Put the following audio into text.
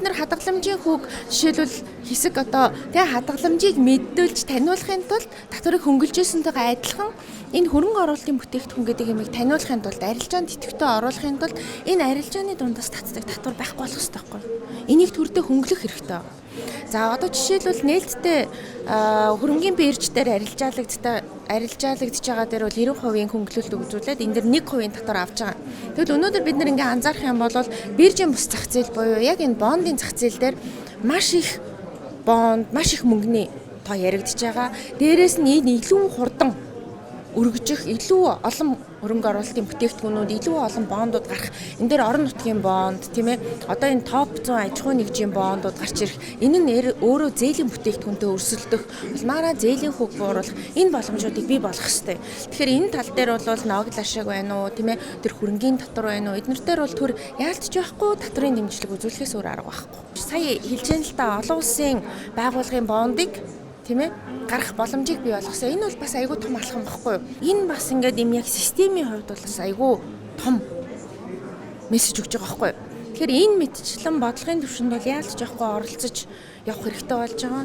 нар хадгаламжийн хүүг жишээлбэл хэсэг одоо тэгээ хадгаламжийг мэдүүлж таниулахын тулд татварыг хөнгөлжсөнтэйгээ адилхан энэ хөрөнгө оруулалтын бүтээгдэхүүн гэдэг юмыг таниулахын тулд, арилжаанд идэвхтэй оруулахын тулд энэ арилжааны дундаас татдаг татвар байхгүй болох хэрэгтэй байхгүй. Энийг төрдөө хөнгөлөх хэрэгтэй. За, одоо жишээлбэл нээлттэй хөрөнгийн бирж дээр арилжаалагдж байгаа дээр бол 90% хөнгөлөлт үзүүлээд энэ дэр 1% татвар авч байгаа. Тэгвэл өнөөдөр бид нар ингээ анзаарах юм бол биржийн бус зах зээл буюу яг энэ бондын зах зээл дээр маш их бонд, маш их мөнгөний тоо яригдж байгаа. Дээрээс нь энэ илүү хурдан өргөжих, илүү олон хөрөнгө оруулалтын бүтээгдэхүүнүүд, илүү олон бондууд гарах. Энэ дээр орон нутгийн бонд, тийм ээ. Одоо энэ топ 100 аж ахуйн нэгжийн бондууд гарч ирэх. Энэ нь өөрөө зээлийн бүтээгдэхүүнтэй өрсөлдөх, улмаараа зээлийн хүүг бууруулах энэ боломжуудыг бий болгох хэрэгтэй. Тэгэхээр энэ тал дээр бол ногдол ашиг байна уу, тийм ээ. Тэр хөрөнгийн татвар байна уу? Эднэр дээр бол төр яалтч байхгүй татварын дэмжлэг үзүүлэхээс өөр арга байхгүй. Сая хэлж яана л да, олон улсын байгууллагын бондыг, тийм ээ, гарах боломжийг бий болгосон. Энэ бол бас айгүй том алхам багхгүй юу? Энэ бас ингээд юм яг системийн хувьд бол бас айгүй том мессеж өгч байгаа байхгүй юу? Тэгэхээр энэ мэтчлэн бодлогын төвшөнд бол яалтч явахгүй оролцож явах хэрэгтэй болж байгаа.